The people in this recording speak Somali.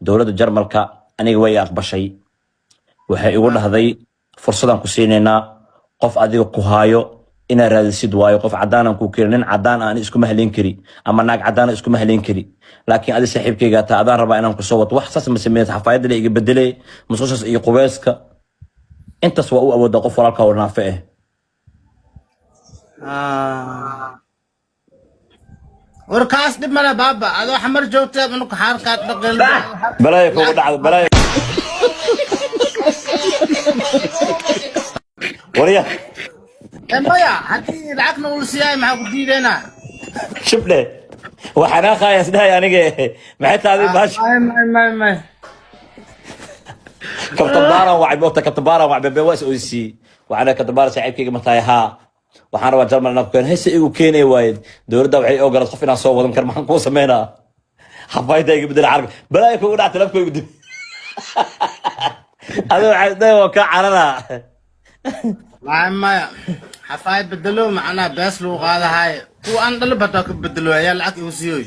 Dowladda Jarmalka aniga way aqbashay. Waxay igu dhahday, "Fursadaan ku siinaynaa, qof adiga ku haayo inaad raadisid waayo. Qof cadaanan kuu keeni, nin cadaan aan iskuma haleyn kari ama naag cadaan iskuma haleyn kari, laakiin adi saaxiibkayga taa adaan rabaa inaan kusoo wato." Wax saas ma sameyn. Xafaayadda la iga bedelay, musqushaas iyo qubeyska, intaas waa u awoodaa qof walaalka oo naafe ah. Ah. War kaas dhib male baaba, adoo Xamar joogta unuka xaarkaad dhaqin. Balaayo kugu dhacdo, balaayo warya. Eh, maya, haddii lacagna ula siiyay, maxaa ku diideynaa? Shibdhe, waxaan isdhahay aniga, maxay tahay baash? May, may, may, may. Kabtan Baaran wacay moogta, Kabtan Baaran wacay bebe, waa is oysiiyey. Waxaan kabtan Baaran, "Saaxiibkayga ma tahay? Haa, waxaan rabaa Jarmal inaan ku keeno." Hese igu keenay waayed. Dowladda waxay ogolaad qof inaan soo wadan kar. Maxaan kuu sameynaa? Xafaayadda iga bedela, carga balaayo kugu dhac, talafka igu dib. Adiga waxay isdhahay waa kaa cararaa. May, maya, xafaayad bedelo macnaha bees lagu qaadahay, kuwa aan dhalib hataa ka bedelo ayaa lacag igu siiyoy.